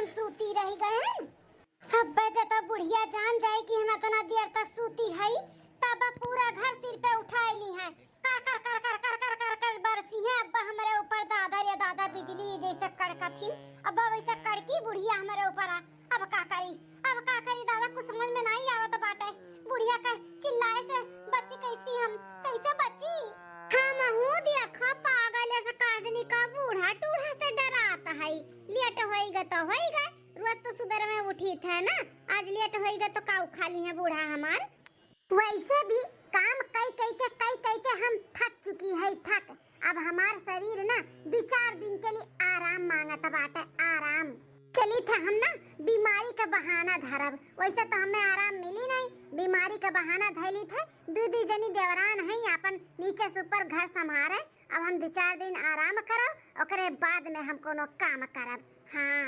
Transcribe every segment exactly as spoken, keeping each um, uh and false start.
सूती रहि गए हैं। अब्बे जब बुढ़िया जान जाए कि हम इतना देर तक सूती हई, तब पूरा घर सिर पे उठाए ली हैं। कर कर कर कर कर कर कर कर बरसी है अब्बा हमरे ऊपर, दादा रे दादा, बिजली जैसे कड़कथिन। अब्बा वैसे कड़की बुढ़िया हमरे ऊपर आ। अब का करी, अब का करी दादा, कुछ समझ में नहीं आवत बाटे। बुढ़िया का चिल्लाए से बची कैसी हम, कैसे बची? हम हूँ देखो पागल ऐसे काजनी का बूढ़ा टूढ़ा से डरात है। लेट होई गे तो होई गे, रोज तो सुबह में उठी थे ना, आज लेट होई गे तो का उखा ली है बूढ़ा हमार। वैसे भी काम कई कई के, कई कई के हम थक चुकी है, थक। अब हमार शरीर ना दो चार दिन के लिए आराम मांगत बाटे, आराम। चली थे हम ना बीमारी का बहाना धरब, वैसे तो हमें आराम मिली नहीं, बीमारी का बहाना धैली थे। दू दू जनी देवरान है, अपन नीचे से ऊपर घर संभारे। अब हम दो चार दिन आराम करब, ओकरे बाद में हम कोनो काम करब। हाँ।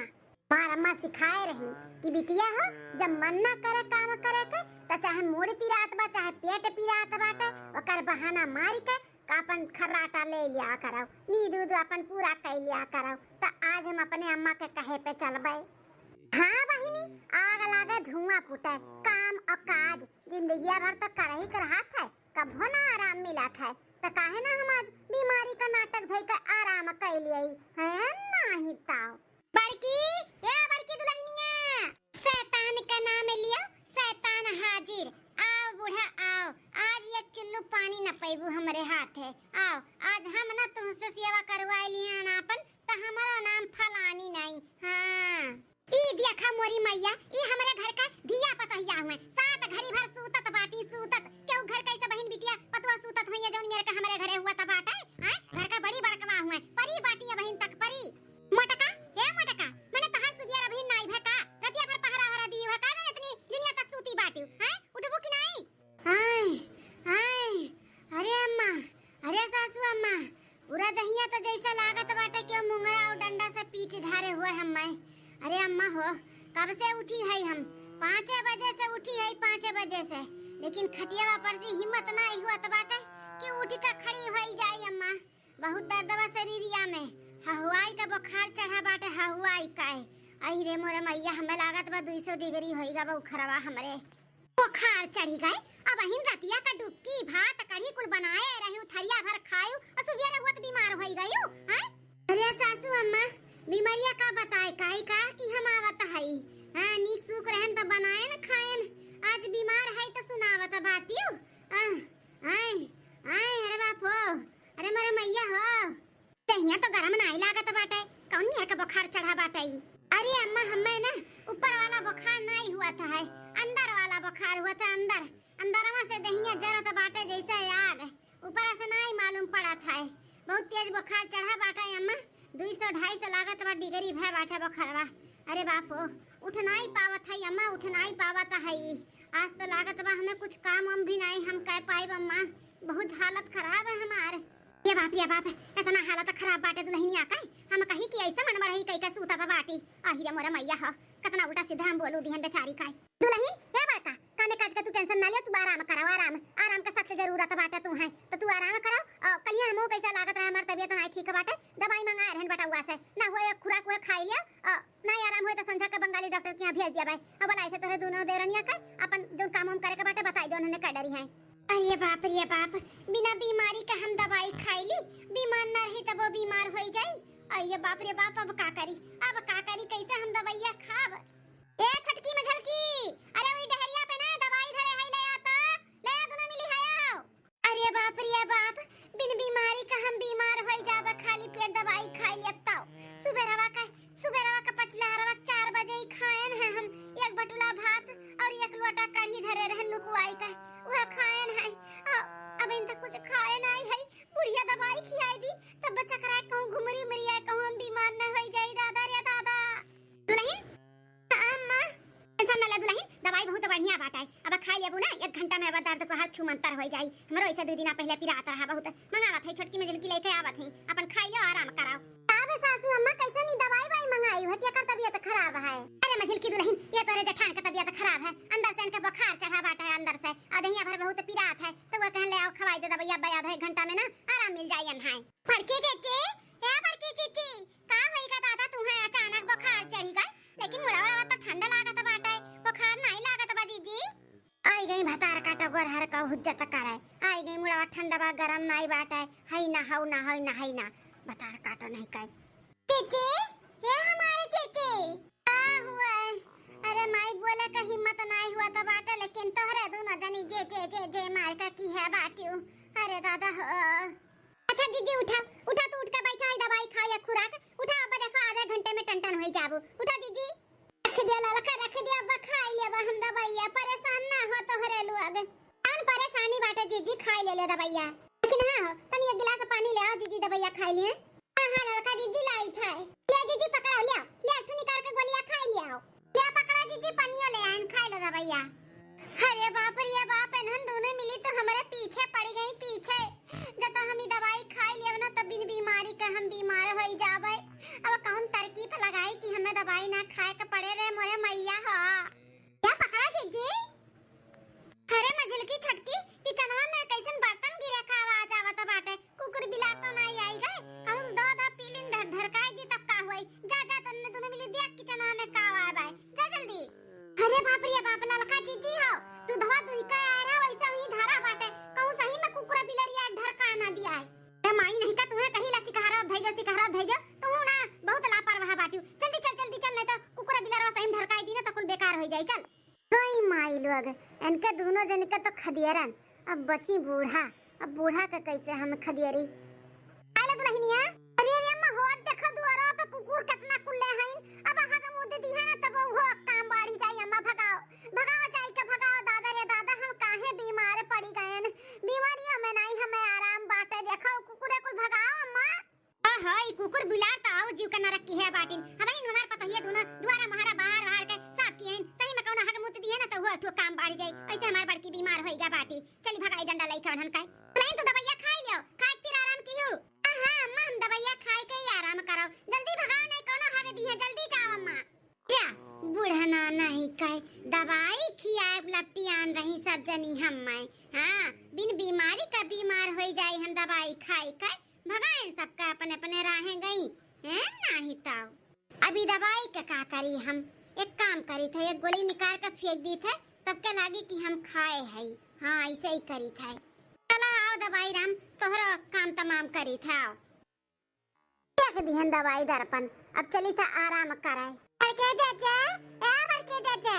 हमार अम्मा सिखाए रही कि बिटिया हो, जब मन ना करे काम करे के, त चाहे मूड़ पिरात बा, चाहे पेट पिरात बाटे, ओकर बहाना मारी के आपन खर्राटा ले लिया करो, नींद उद आपन पूरा कर लिया करो। त आज हम अपने अम्मा के कहे पे चलबे। हाँ बहिनी, आग लागे धुआं फूटे, काम और काज, जिंदगिया भर तो करही के रहत है, कभो ना आराम मिलत है, त काहे ना हम आज बीमारी का नाटक धई के आराम कर लिए, हैं? नाही ताव। बड़की, ए बड़की दुल्हनिया, शैतान का नाम लियो, शैतान हाजिर। आओ बूढ़ा, आओ, आज एक चुल्लू पानी न पैबू हमरे हाथ है। आओ, आज हम न तुमसे सेवा करवाए लिए ना अपन, त हमारा नाम फलानी नहीं। हाँ, ई देखा मोरी मैया, ई हमरे घर का धिया पतहिया हुए, सात घड़ी भर सूतत बाटी, सूतत। केहू घर कैसे बहिन बिटिया पतुआ सूतत हुई है, जौन मेरे का हमरे घरे हुआ त बाटे, हैं? घर का बड़ी बड़कवा हुए, परी बाटी है बहिन तक परी। मोटका, हे मोटका, मने तहार सुबिया अबहिन नाई भा का? रतिया भर पहरा हरा दी भा का? ना इतनी दुनिया तक सूती बाटिउ, हैं? उठबू कि नाई? आय, आय, अरे अम्मा, अरे सासू अम्मा, पूरा दहिया तो जैसा लागत बाटे कि मुंगरा और डंडा से पीट धारे हुए हम्मे। अरे अम्मा हो, कब से उठी है हम? पाँचे बजे से उठी है, पाँचे बजे से, लेकिन खटियावा पर से हिम्मत नाई हुआ बाटे कि उठ के खड़ी होई जाई अम्मा। बहुत दर्द बा शरीरिया में, हहुआई का बुखार चढ़ा बाटे, हहुआई का। आई रे मोरे मैया, हमें लागत बा दुई सौ डिग्री होई गा बुखारवा हमरे। बुखार चढ़ी गए, अबहिन रतिया का डुबकी भात कढ़ी कुल बनाए रही, थरिया भर खायू और सुबेरे हुआ त बीमार होई गयू, हैं? अरे सासू अम्मा, बीमारिया का बताए, काई का कि हम आवत हई। हाँ, नीक सूख रहन त बनाए न खाएन, आज बीमार है त सुनावत बाटियो। आह, आय, आय, अरे बाप हो, अरे मोरे मैया हो, दहिया तो गरम नाई लागत बाटे, कौन मेर के बुखार चढ़ा बाटे ई? अरे अम्मा, हमें ना ऊपर वाला बुखार नाई हुआ था है, अंदर वाला बुखार हुआ था, अंदर, अंदरवा से दहिया जरत बाटे जैसे आग, ऊपर से नाई मालूम पड़त है। बहुत तेज बुखार चढ़ा बाटे अम्मा, दुई सौ ढाई सौ लागत बा डिग्री भय बाटे बुखारवा। अरे बाप हो, उठ नाई पावत है अम्मा, उठ नाई पावत है ई। आज तो लागत बा हमें कुछ काम वाम भी नाई हम कर पाइब अम्मा, बहुत हालत खराब है हमार। ये बाप, ये बाप, इतना हालत खराब बाटे दुल्हनिया का। हम कही कि ऐसे मन बढ़ई कई के सूतत बाटी। आही रे मोरे मैया हो, कितना उल्टा सीधा हम बोलू दिहन बेचारी का। दुल्हन, हे बड़का, कामे काज का तू tension ना लिया, तू आराम करो, आराम, आराम का सख्त जरूरत बाटे तू है, तो तू आराम करो। और कलिया हमहू कैसा लागत रहे, हमार तबियत ना ठीक बाटे, दवाई मंगाए रहन बटउआ से, ना हुआ एक खुराक हुआ खाई लिया, और ना आराम हुए तो संझा के बंगाली डॉक्टर के यहाँ भेज दिया भाई। अब बोलाई थे तोहरे दोनों देवरनिया के, अपन जो काम वाम करे के बाटे बताई दे, उन्होंने कह डरी है। अरे बाप रे बाप, बिना बीमारी का हम दवाई खाई ली, बीमार ना रही तब वो बीमार होई जाई। अरे बाप रे बाप, अब का करी, अब का करी, कैसे हम दवाइया खाब? ए छोटकी मझलकी, अरे वही डहरिया पे ना दवाई धरे है, ले आ तो, ले आ, दोनों मिली है आओ। अरे बाप रे बाप, बिन बीमारी का हम बीमार होई जाबे, खाली पेट दवाई खाई लेताओ। सुबेरवा का, सुबेरवा का पचलहरवा चार बजे ही खाएन है हम एक बटुला भात और एक लोटा कढ़ी धरे रहन लुकवाई का, वह खाएन है। अ, अब इन तक कुछ खाए नाई है, बुढ़िया दवाई खियाई दी, तब चकराए कहूँ घुमरी उमरी आए, कहूँ हम बीमार न होई जाई, दादा रे दादा। दुल्हन, अम्मा, tension ना ले दुल्हन, दवाई बहुत बढ़िया बाटे। अब खाई लेबू ना, एक घंटा में अब दर्द को हाथ छूमंतर हो जाई। हमरो ऐसे दो दिना पहले पिरात रहा बहुत। मंगावत है, छोटकी मझलकी लेके आवत है, अपन खाई लो, आराम कराओ। का बे सासू अम्मा, कैसे नी दवाई वाई मंगाई हो, एकर तबियत खराब है? अरे मझलकी दुल्हन, ये तोरे जेठान का तबियत खराब है, अंदर से इनके बुखार चढ़ा बाटे अंदर से, और दहिया भर बहुत पिरात है, तो वो कहन ले आओ खवाई दे दवाई, अब आधा एक घंटा में ना आराम मिल जाई अनहाय। बड़की चीची, ए बड़की चीची, का होई गा दादा, तुहे अचानक बुखार चढ़ी गा? लेकिन मुड़वा उड़वा तो ठंडा लागत बाटे, बुखार नाहीं लागत बा जीजी। आई गई भतार काटो गोरहर का हुज्जत करे। आई गई मुड़वा ठंडा बा, गरम नाहीं बाटे, हई ना हऊ ना हई ना हई ना। भतार काटो नहीं कहे। चीची, ये हमारे चीची। का हुआ? अरे माई बोले का हिम्मत नाहीं हुआ तो बाटे, लेकिन तोहरे दोनों जनी जे जे जे जे मार का की है बाटियो। अरे दादा हो। अच्छा जीजी उठा, उठा तू उठ के बैठा है, दवाई खा या खुराक। उठा, अब देखो आधे घंटे में टन टन होई जाबू। उठा जीजी। रख दिया ललका, रख दिया, अब खाई लेबा हम दवाइया, परेशान ना हो तोहरे लोग। कौन परेशानी बाटे जीजी, खाई ले ले दवाइया। लेकिन हाँ हो, तनी एक गिलास पानी ले आओ जीजी, दवाइया खाई लिए। हाँ हाँ ललका जीजी लाई खाए। ले जीजी पकड़ो, ले आओ, ले एक ठो निकाल के गोलिया खाई ले आओ। ले पकड़ो जीजी, पनियो ले आइन, खाई लो दवाइया। अरे बाप रे बाप, इन्हन दोनों मिली तो हमरे पीछे पड़ गई, पीछे। जब तो हम ई दवाई खाई लेब ना, तब बिन बीमारी के हम बीमार होई जाबे। अब कौन तरकीब लगाई कि हमें दवाई ना खाए के पड़े रे मोरे मैया हो। क्या पकड़ा जीजी? अरे मझिलकी छोटकी, किचनवा में कैसन बर्तन गिरे का आवाज आवत बाटे? कुकुर बिलार तो नाहीं आई गए? कहूँ दो दो पीलिन ढर-, ढरकाई दी तब का हुई? जा, जा, तन्ने दोनों मिली दिया किचनवा में का आवाज आए। जा जल्दी। अरे बाप रे बाप, ललका जीजी हो, दूधवा दुहि के आ रहा, वैसे ही धारा बाटे, कहूँ सही में कुकुरा बिलरिया ढरका ना दिया है। ए माई नहीं का तुम्हें कहीं ला सिकहरा धई दो, सिकहरा धई दो, तू ना बहुत लापरवाह बाटियो। जल्दी चल, जल्दी चल, नहीं तो कुकुरा बिलरवा सही में ढरकाई दी ना तो कुल बेकार हो जाई। चल। गई माई लोग, इनके दोनों जन के तो खदियरन, अब बची बूढ़ा, अब बूढ़ा के कैसे हम खदियरी? आइला दुल्हनिया, अरे रे अम्मा, होत देखो दुआरा पे कुकुर कितना कुल्ले हईन। अब अहा के मुंह दे दी है ना, तब वो काम बढ़ी जाई। अम्मा भगाओ, भगाओ जाई के भगाओ। दादा रे दादा, हम काहे बीमार पड़ी गएन? बीमारियों में नहीं हमें आराम बाटे। देखो कुकुरे कुल भगाओ अम्मा। ओहो, ई कुकुर बिलार त और जीव के नरक की है बाटिन। हमहिन हमार पतहिया दोनों दुआरा महारा बाहर बाहर के साफ किए हन। सही में कौनो हग मुत दिए ना तो हुआ ठो काम बढ़ जाई। ऐसे हमार बड़की बीमार होई गा बाटी। चली भगाई डंडा लइका उन्हन का। लेकिन तू दवाइया खाई लियो, खाए के फिर आराम की हो। हाँ, हाँ, अम्मा, हम दवाइया खाए के ही आराम करो। जल्दी भगाओ, नहीं कौनो हग दी है, जल्दी जाओ अम्मा। जा, बूढ़ा नाना ही कहे, दवाई खियाए लपटियान रही सब जनी हम मैं। हाँ, बिन बीमारी का बीमार होई जाई हम दवाई खाई के। भगाएन सबका अपने अपने राहें गई, हैं? नाही ताऊ। अभी दवाई के का करी हम? एक काम करी थे, एक गोली निकाल के फेंक दी थे, सबके लागी कि हम खाए हई। हाँ, ऐसे ही करी थे। चला आओ दवाई राम, तोहरो काम तमाम करी थे, आओ। फेंक दिहन दवाई दर्पण, अब चली थे आराम करे। बड़के चाचा, ए बड़के चाचा,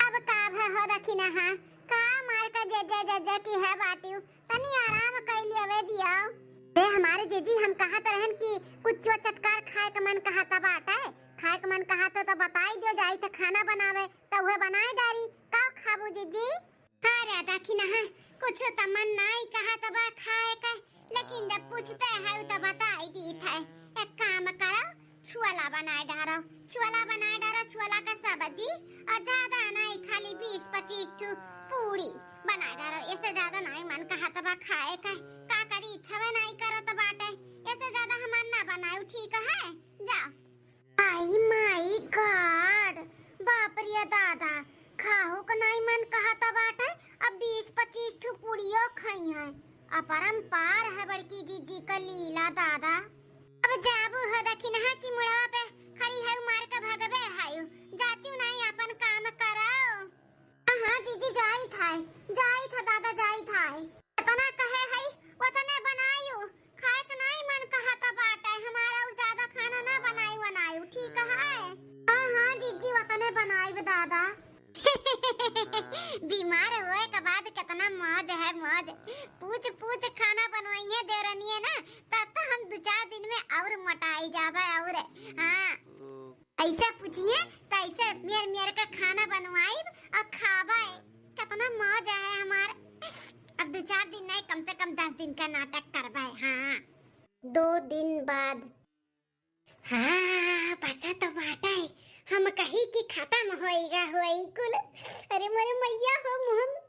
अब का भ-, हो रखी ना हा? का मार का जे जे जे जे की है बाटियो? तनी आराम कइली अवे दियाओ। ए हमारे जीजी, हम कहत रहन कि कुछ चटकार खाए के मन कहत बाटे, खाए के मन कहत हो तो बताई दियो, जाई त खाना बनावे त उहे बनाए डारी। का खाबू जीजी? अरे देखी ना, कुछ त मन नाई कहत बा खाए के, लेकिन जब पूछते है तो बताई दी थे। एक काम करो, छोला बनाए डारो, छोला बनाए डारो, छोला का सब्जी, और ज्यादा नहीं, खाली बीस पच्चीस ठो पूरी बनाए डारो, ऐसे ज्यादा नहीं मन कहत बा खाए का। का करी, इच्छावे नहीं करत बाटे, ऐसे ज्यादा हमार ना बनाऊ, ठीक है? जाओ। आई माई गॉड, बाप रे दादा, खाहू का नहीं मन कहत बाटे, अब बीस पच्चीस ठो पूरियो खाई है। अपरंपार है बड़की जीजी का लीला दादा। अब जाबू हो दखिनहा की मुड़वा पे खड़ी है, मार के भगबे है, जाती नहीं अपन काम करो। हाँ, हाँ, जीजी, जाई था, जाई था, दादा, जाई था। इतना कहे है, उतने बनायु, खाए के नहीं मन कहत बाटे, हमारा और ज्यादा खाना ना बनायु, बनायु, ठीक है? हाँ, हाँ, जीजी, उतने बनाई, दादा। बीमार होए के बाद कितना मौज है, मौज। पूछ, पूछ, खाना बनवाइए देवरनिए ना, तब तो हम दो चार दिन में और मोटाई जाबे, और, हाँ। ऐसे पूछिए तो ऐसे मेर मेर के खाना बनवाइब और खाबे। कितना मौज है हमार। अब दो चार दिन नहीं, कम से कम दस दिन का नाटक करबे। हाँ, दो दिन बाद। हाँ, बचा तो बाटा है। हम कही कि खत्म होएगा, होई कुल। अरे मोरे मैया हो, मुँह में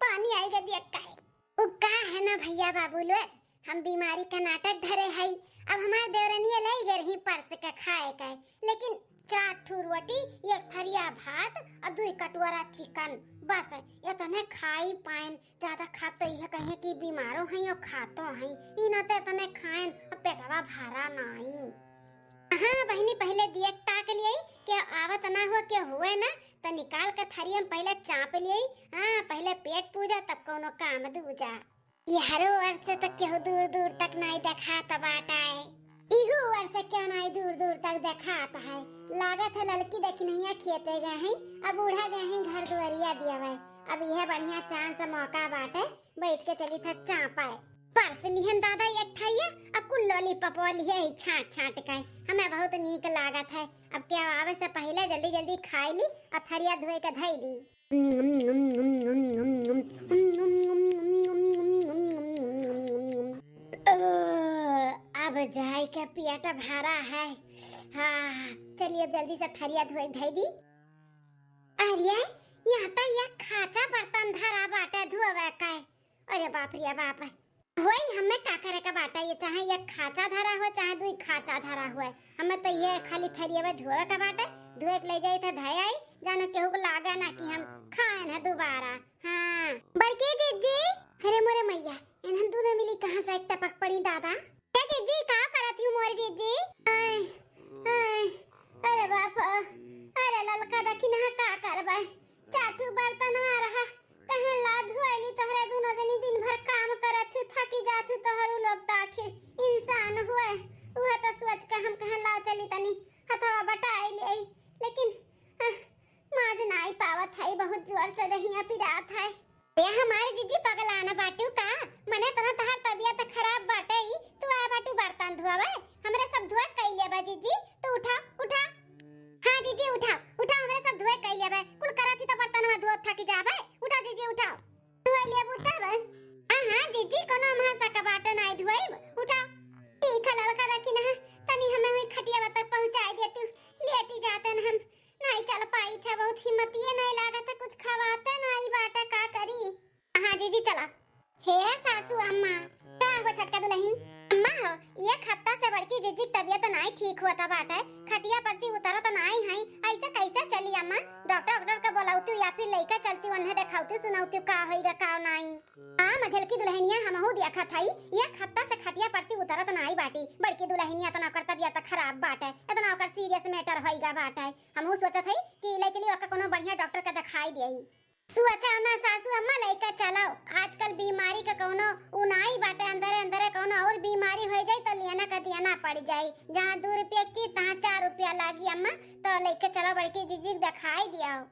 पानी आएगा दिया काहे। उ का है ना भैया बाबू लोग, हम बीमारी का नाटक धरे हई। अब हमार देवरनिया लई गए रही परस के खाए के, लेकिन चार ठो रोटी, एक थरिया भात और दुई कटोरा चिकन, बस इतने खाई पाएन। ज्यादा खाब तो यह कहे कि बीमारो हैं और खातो हैं, ई ना तो इतने खाएन, अब पेटवा भरा नाई। हाँ बहिनी, पहिले देख ताक लियई, केहू आवत ना हो, केहू हुए ना, त निकाल के थरिया में पहिले चाप लियई। हाँ, पहिले पेट पूजा, तब कौनो काम दूजा। यहरो ओर से त केहू दूर दूर तक नाई देखात बाटै। इहू ओर से केहू नाई दूर दूर तक देखात है। लागत है ललकी दखिनहिया खेते गए हैं, अब बूढ़ा गए हैं घर दुआरिया दियावै। अब यह बढ़िया chance मौका बाटै, बैठ के चली था चापै। परस लिहन दादा एक थरिया, आ कुल lollipop लिहे ही छांट छांट के। हमें बहुत नीक लागत है। अब केहू आवे से पहिले जल्दी जल्दी खाई ली, आ थरिया धोए के धई दी। ओ, अब जाए के पेट भरा है। हाँ, चलिए जल्दी से थरिया धोए धई दी। अरे, यहाँ त यह खाचा बर्तन धरा बाटै धोवे का। अरे बाप रे बाप। होई, हमें का करे का बाटै, ये चाहे एक खाचा धरा हुए, चाहे दुई खाचा धरा हुए, हमें त ये खाली थरियवे धोवे का बाटै, धोए के ले जाई त धै आई, जानो केहू को लागे ना कि हम खाएन है दोबारा। हाँ, बड़की जिज्जी, अरे मोरे मैया, इन्हन दोनों मिली कहाँ से एक टपक पड़ी दादा। ए जिज्जी, का करत हूँ मोर जिज्जी? आय, आय, अरे बाप, अरे ललका दखिनहा का करबै, चार ठो बर्तनवा रहा, कहेन ला धोइली। तोहरे दुनो जनी दिन भर काम करत हू, थकी जात हू, तोहरू लोग त आखिर इंसान हुए। उहे त सोच के हम कहेन ला चली तनी हथवा बटाई लेई, लेकिन, आह, माज नाई पावत है, बहुत जोर से दहिया पिरात है। ए हमार जिज्जी, पगलाना बाटू का? मने इतना तहार तबियत खराब बाटै, तू आए बाटू बर्तन धोवे? हमरे सब धोए कई लेबा जिज्जी, तू उठा, उठा। हाँ जिज्जी, उठाओ, उठाओ, हमरे सब धोए कई लेबे। कुल करत ही त बर्तनवा धोत थकी जाबे। उठाओ जिज्जी, उठाओ। धोए लेबू तब? हाँ, हाँ जिज्जी, कोनो महसा का बाटे नाई धोइब। उठाओ। ठीक है ललका दखिनहा, तनी हमें हुई खटिया तक पहुँचाई देती, लेटी जाते न हम। नाई चल पाई थे, बहुत हिम्मतिये नाई लागत है, कुछ खवाते नाई बाटे, का करी? हाँ जिज्जी, चला। हे सासू अम्मा, का हो छोटका दुलहिन? अम्मा हो, एक हफ्ता से बड़की जिज्जी के तबियत नाई ठीक होता बाटे, खटिया पर से उतरत नाई है, ऐसे कैसे चली अम्मा? डॉक्टर, डॉक्टर के बोलावती या फिर लइका चलती, उन्हें देखावती, सुनावती का होई गा, का नाई। हाँ मझलकी दुलहिनिया, हमहू देखत हई, एक हफ्ता से खटिया पर से उतरत नाई बाटी। बड़की दुलहिनिया तना ओकर तबियत खराब बाटे, इतना ओकर serious matter होई गा बाटे। हमहू सोचत हई कि ले चली ओकर कोनो बढ़िया डॉक्टर के देखाई देई। सोचा ना सासू अम्मा, लइका चलाओ, आजकल बीमारी का कौनो उनाई बाटे, अंदरे अंदरे कौनो और बीमारी हो जाई तो लियाना का दियाना पड़ जाई। जहाँ दू रुपया के चीज तहाँ चार रुपया लागी अम्मा, तो लइका चलाओ बड़की जिज्जी के देखाई दियाओ।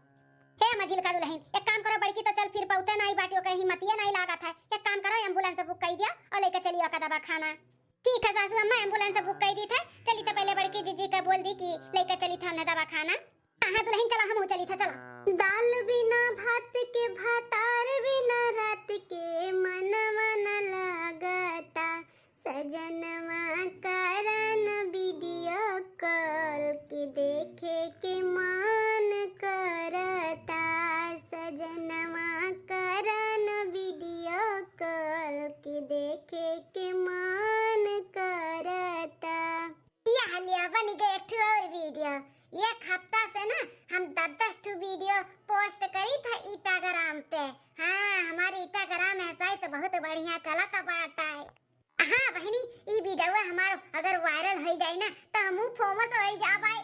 हे मझिलका दुलहिन, एक काम करो, बड़की तो चल फिर पौते नाई बाटी, ओकर हिम्मतिये नाई लागत है, एक काम करो ambulance book कई दिया और लइका चलियो का दवाखाना। ठीक है सासू अम्मा, ambulance book कई दी थे, चली तो पहले बड़की जिज्जी का बोल दी कि लइका चली था ना दवाखाना। हाँ दुलहिन, चला, हमहू चली था, चला। दाल बिना भात के, भातार बिना रात के, मनवा न लागता। सजनवा करन video call के, देखे के मन करता। सजनवा करन video call के, देखे के मन करता। या लिया, बन गए एक ठो और video। एक हफ्ता से ना हम दस दस ठो video post करी था Instagram पे। हाँ, हमारे Instagram है site बहुत बढ़िया चलत बाटै। हाँ बहिनी, ई video हमार अगर viral हो जाए ना तो हमहू famous हो जाबै।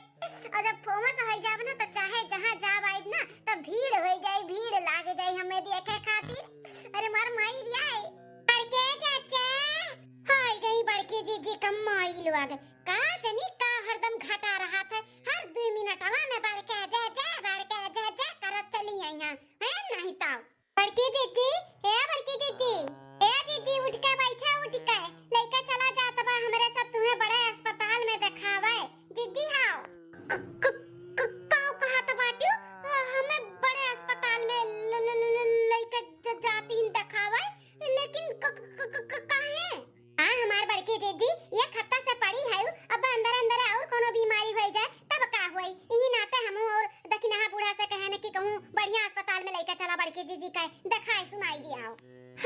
और जब famous हो जाब ना तो चाहे जहाँ जाब आइब ना तो भीड़ हो जाए, भीड़ लाग जाए हमें देखे खातिर। अरे मार माई रिया है। बड़के चाचा, हाय गई बड़की जिज्जी का माई लोग। का जनी का हरदम घटा रहा था, हर दुई मिनटवा में बड़के चाचा, बड़के चाचा करत चली आई हैं, हैं नहीं तो। बड़की जिज्जी, ए बड़की जिज्जी, ए जिज्जी उठ के बैठे, उठ के लइका चला जात बा हमरे सब तुहें बड़े अस्पताल में देखावे। जिज्जी हाओ। क-, क-, क-, काऊ कहत बाटू? अ, हमें बड़े अस्पताल में ल-, ल-, ल-, ल-, लइके ज-, जाती हैं देखावे, लेकिन क-, क-, क-, क-, काहे? हाँ, हमार बड़की जिज्जी एक हफ्ता से पड़ी है, अब अंदर अंदर और कोनो बीमारी होई जाए, तब का होई? इही नाते हमहू और दखिनहा बूढ़ा से कहे न कि कहूँ बढ़िया अस्पताल में लइके चला बड़की जिज्जी के देखाई सुनाई दियाओ।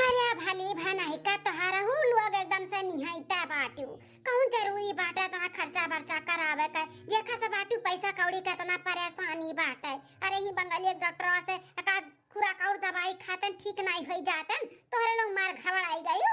अरे भली भनाई का तोहार हू लोग एकदम से निहाइता बाटू। कौन जरूरी बाटे इतना खर्चा बर्चा करावे के? देखा से बाटू पैसा कौड़ी के इतना परेशानी बाटे। अरे ही बंगाली एक डॉक्टरवा से एकाध खुराक और दवाई खातन ठीक नाई होई जातन, तोहरे लोग मार घबराई गयू।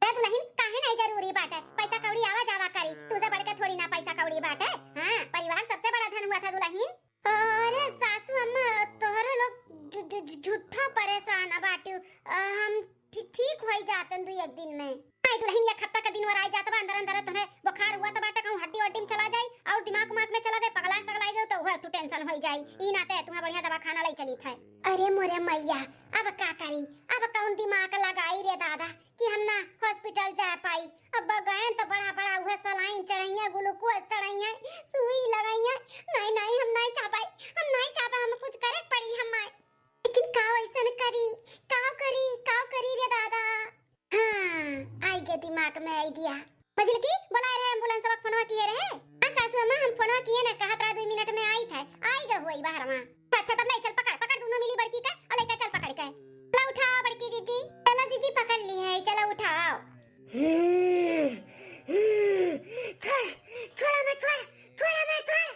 ए दुलहिन, का काहे नहीं जरूरी बाटे, पैसा कौड़ी आवा जावा करी, तुसे बढ़ के थोड़ी ना पैसा कौड़ी बाटे। हाँ, परिवार सबसे बड़ा धन हुआ था दुलहिन। अरे सासू अम्मा, तोहरे लोग झु-, झु-, झु-, झूठा परेशान बाटू। अ, हम ठी-, ठीक होई जातन दू एक दिन में। आई दुलहिन, एक हफ्ता का दिन वराई जात बा, अंदर अंदर तोहरे बुखार हुआ त बाटे, कहूँ हड्डी वड्डी में चला जाई और दिमाग उमाग में चला गए, पगला सगला गए तो वह तू टेंशन होई जाई। ई नाते तुहा बढ़िया दवाखाना लई चली थे। अरे मोरे मैया, अब का करी, अब कौन दिमाग लगाई रे दादा कि हम ना हॉस्पिटल जा पाई। अब गए तो बड़ा बड़ा उहे सलाइन चढ़इया, ग्लूकोज चढ़इया, सुई लगइया। नहीं नहीं, हम नहीं चाह पाई, हम नहीं चाह पाई, हम कुछ करे पड़ी हमार। लेकिन का ऐसन करी, का करी, का करी रे दादा? हाँ, आई गे दिमाग में आइडिया। मझिलकी, बोलाए रहे एम्बुलेंस वाला, फोनवा किए रहे। हाँ सासू अम्मा, हम फोनवा किए ना, कहत रहा दो मिनट में आई थे, आई गे हुई बाहर वहाँ। अच्छा, तब ले चल, पकड़, पकड़ दोनों मिली बड़की का और लेकर चल पकड़ के। चलो उठाओ बड़की जीजी, चलो जीजी पकड़ ली है, चलो उठाओ। हम्म, हम्म, छोड़, छोड़ा मैं, छोड़, छोड़ा मैं, छोड़।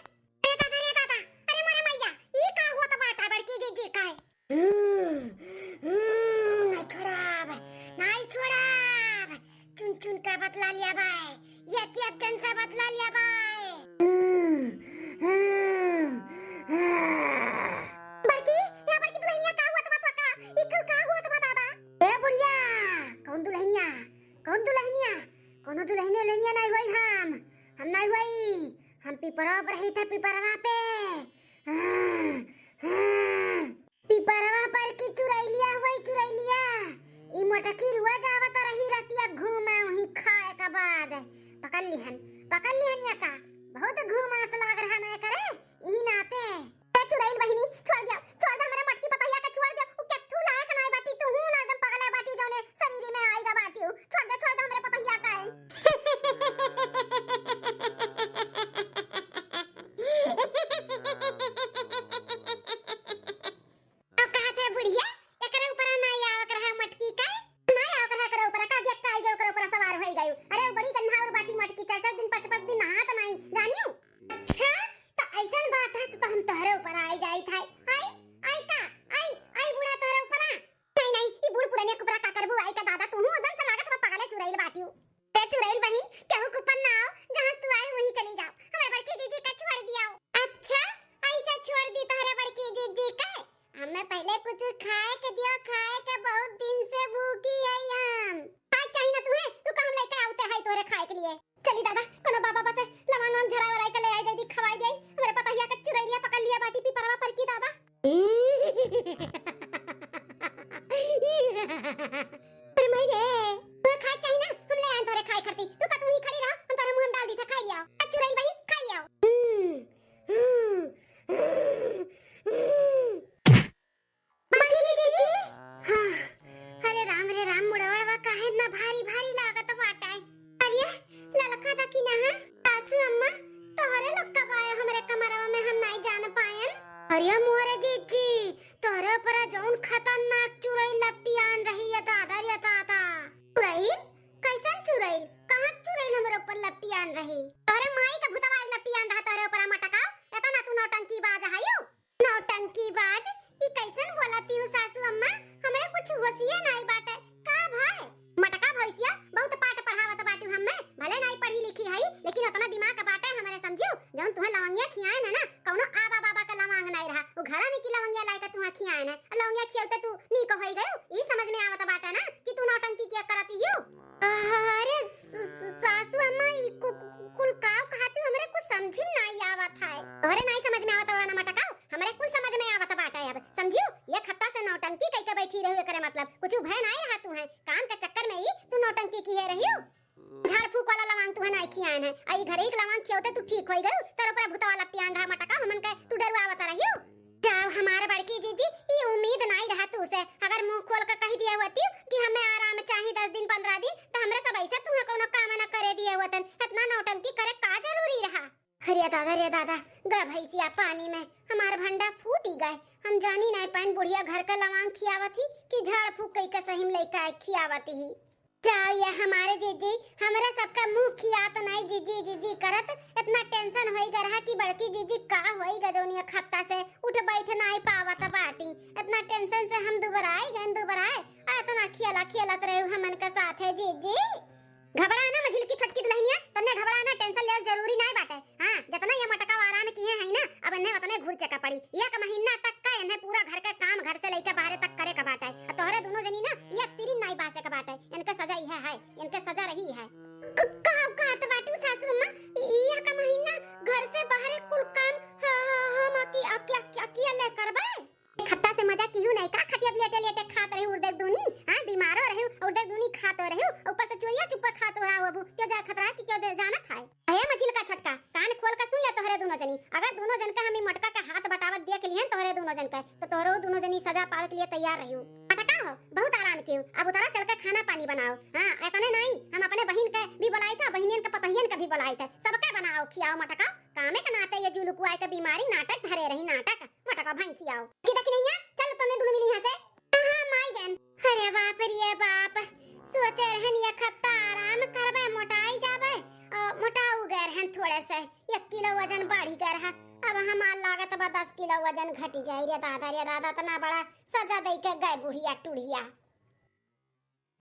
अरे दादा, अरे दादा, अरे मोरे मैया, ई का होत बाटा बड़की जीजी का? हम्म, हम्म, नहीं छोड़ाब, नहीं छोड़ाब। चुन चुन का बदला लिया बाय, ये क्या जन से बदला लिया बाय। हम्म, हम्म, हम्म। बड़की, या बड़की दुलहिनिया का होत बा का? ई कुल का होत बा दादा? ए बुढ़िया, कौन दुलहिनिया? कौन दुलहिनिया? कौनो दुलहिनिया उलहिनिया नहीं होई हम। हम नहीं होई। हम पिपरवा पर रही थे, पिपरवा पे। हाँ, हाँ। पिपरवा पर की चुरैलिया हुई, चुरैलिया। ई मोटकी रुआ जावत रही रतिया घूमे वहीं खाए के बाद। पकड़ लिहन, पकड़ लिहन या का? बहुत घूमास लाग रहा ना करे, ई नाते। ए चुड़ैल बहिनी, छोड़ दिया, छोड़ दे हमरे मटकी पतहिया के, छोड़ दे। उ केथू लायक नाय बाटी, तू हूँ ना एकदम पगला बाटी, जौने शरीर में आइगा बाटी। छोड़ दे, छोड़ दे हमरे पतहिया का। अब कहा थे बुढ़िया, एकरे ऊपर ना आवक रहा मटकी का, ना आवक रहा एकरे ऊपर, का दिया का आइगा ओकरे ऊपर सवार होई गयो। अरे वो बड़ी गन्हाउर बाटी मटकी, चार चार दिन, पाँच पाँच दिन नहात नहीं, जानियो। अच्छा, त ऐसन बात है, त हम तोहरे ऊपर आए जाई था। आई, आई का? आई, आई बूढ़ा तोहरे ऊपर आ? नहीं, नहीं, ई बूढ़ पुराने के ऊपर का करबू? आई का दादा, तू हूँ एकदम से लागत बा पगले चुड़ैल बाटियो। ए चुड़ैल बहिन, केहू के ऊपर ना आओ, जहाँ से तू आए वहीं चली जाओ। हमारे बड़की जीजी का छोड़ दिया। अच्छा, ऐसे छोड़ दी तोहरे बड़की जीजी का? हमें पहले कुछ खाए के दियो, खाए के बहुत दिन से भूखी है हम। खाए चाहिए ना तुम्हें? रुका, हम लेके आवते हैं तोहरे खाए के लिए। चली दादा, कोनो बाबा बसे लवांग वांग झरा वराई के ले आई, दे दी, खवाई दे। हमरे पतहिया के चुरैलिया पकड़ लिया बाटी पिपरवा पर की दादा। अरे माई रे, तू खाए चाहिए ना, हम ले आए तोरे खाए खरती। रुका, तू ही खड़ी रहो, हम तोरे मुंह में डाल दी था, खाई लिया। चुरैल बहिन, खाई लिया। हम्म, हम्म, हम्म, हम्म। बड़की जीजी? हाँ। अरे राम रे राम, मुड़वा काहे इतना भारी भारी लागत बाटे? अरे ललका दा की ना है? सासू अम्मा, तोहरे लोग कब आए हमरे कमरवा में, हम नहीं जान पायन। अरे मोरे जीजी, तोहरे ऊपर जौन खतरनाक चुड़ैल लपटियान रही है दादा रे दादा। चुड़ैल? कैसन चुड़ैल? कहाँ चुड़ैल हमरे ऊपर लपटियान रही? तोहरे माई का भूतवा लपटियान रहा तोहरे ऊपर मटका। इतना तू नौटंकी बाज हयू। नौटंकी बाज, ई कैसन बोलती हूँ सासू अम्मा? हमरे कुछ होशिये नाई बाटे। का भाई? मटका भैंसिया, बहुत पाठ पढ़ावत बाटू हम्मे। भले नाई पढ़ी लिखी हई, लेकिन उतना दिमाग बाटे हमरे, समझियो। जौन तुहे लवंगिया खियाए ना, ना, कौनो आबा बाबा का लवांग नाई रहा। वो घड़ा में की लवंगिया लाए के तुहे खियाए ना। और लवंगिया खियौते तू नीक होई गयो। ई समझ में आवत बाटे ना कि तू नौटंकी किया करती हूँ। अरे स-, स-, सासू अम्मा, ई कु-, कु-, कुल काव कहती हूँ, हमरे कुछ समझ में नाई आवत है। तोहरे नाई समझ में आवत बा ना मटकाओ, हमरे कुल समझ में आवत बाटे अब, समझियो? एक हफ्ता से नौटंकी कइके बैठी रही, एकरे मतलब कुछ भय नाई रहा तुहे, काम के चक्कर में ही तू नौटंकी किहे रहियो। झाड़ फूक वाला लवांग तुहे नाई खियान है, आ ई घरे एक लवांग खियौते तू ठीक होई गयो, तोर ऊपर भूतवा लपटियान रहा मटकाओ, हमन के तू डरवावत रहियो। जाओ हमारे बड़की जीजी, ई उम्मीद नाई रहा तू से, अगर मुंह खोल के कह दिए होती कि हमें आराम चाही दस दिन पन्द्रह दिन, तो हमरे सब ऐसे तुहे कोनो काम न करे दिए होतन, इतना नौटंकी करे का जरूरी रहा? अरे दादा, रे दादा, गा भैंसिया पानी में, हमार भंडा फूटी गए। हम जानी नाई पाइन बुढ़िया घर का लवांग खियावत ही कि झाड़ फूक कई के सही में लइका खियावत ही। जाओ ये हमारे जीजी, हमरे सबका मुंह खियात नाई जीजी जीजी करत, इतना टेंशन होई गरहा कि बड़की जीजी का होई गजौनी एक हफ्ता से उठ बैठ नाई पावत बाटी। इतना टेंशन से हम दुबराए गए, दुबराए, आ इतना खियाला खियालत रहे हमन के साथ है जीजी। घबरा ना मझिलकी छोटकी दुलहिनिया, तन्ने घबरा ना, tension लेवल जरूरी नाई बाटे। हाँ, जतना ये मोटका आराम किहे हैं ना, अब इन्हें उतने घुरचे का पड़ी। एक महीना तक का इन्हें पूरा घर के काम, घर से लेके बाहरे तक करे का बाटे। आ तोहरे दुनो जनी ना एक तिरिन नाई बासे का बाटे। इनके सजा इहे है, इनके सजा रही है। क-, का कहत बाटू सासू अम्मा? एक महीना घर से बाहरे कुल काम ह-, ह-, हम अकी-, अकी-, अकी-, अकेले करबे? खत्ता से मजा किहू नहीं का? खटिया पे लेटे लेटे खात रही उर्दे दूनी, हाँ, बीमारो रही उर्दे दूनी खात रही, ऊपर से चोरिया चुप्पा खात रहा अबू, क्यों जा खतरा कि क्यों दे-, जानत है? अरे मझिलका छोटका, कान खोल के सुन ले तोहरे दुनो जनी, अगर दुनो जन के हम ई मोटका के हाथ बटावत देख लिहन तोहरे दुनो जन के, तो तोहरो दुनो जनी सजा पावे के लिए तैयार रहियो। मोटका हो, बहुत आराम कियो, अब उतरा चल के खाना पानी बनाओ। हाँ, इतने नहीं, हम अपने बहिन के भी बुलाई था, बहिनियन के पतहियन के भी बुलाई था, सबके बनाओ खियाओ मोटका। कामे के नाते ये जुलुकुआ के बीमारी नाटक धरे रही, नाटक। मोटका भैंसी आओ। कि देखी नहीं है? चल तन्ने दुनो मिली यहाँ से। हाँ, माई गन। अरे बाप रे बाप। सोचे रहन ये खत्ता आराम करबे, मोटाई जाबे। अ, मोटाऊ गए रहन थोड़े से। एक किलो वजन बढ़ी गए रहा। अब हमार लागत बा दस किलो वजन घटी जाई रे दादा, रे दादा, इतना बड़ा सजा दई के गए बुढ़िया टुढ़िया।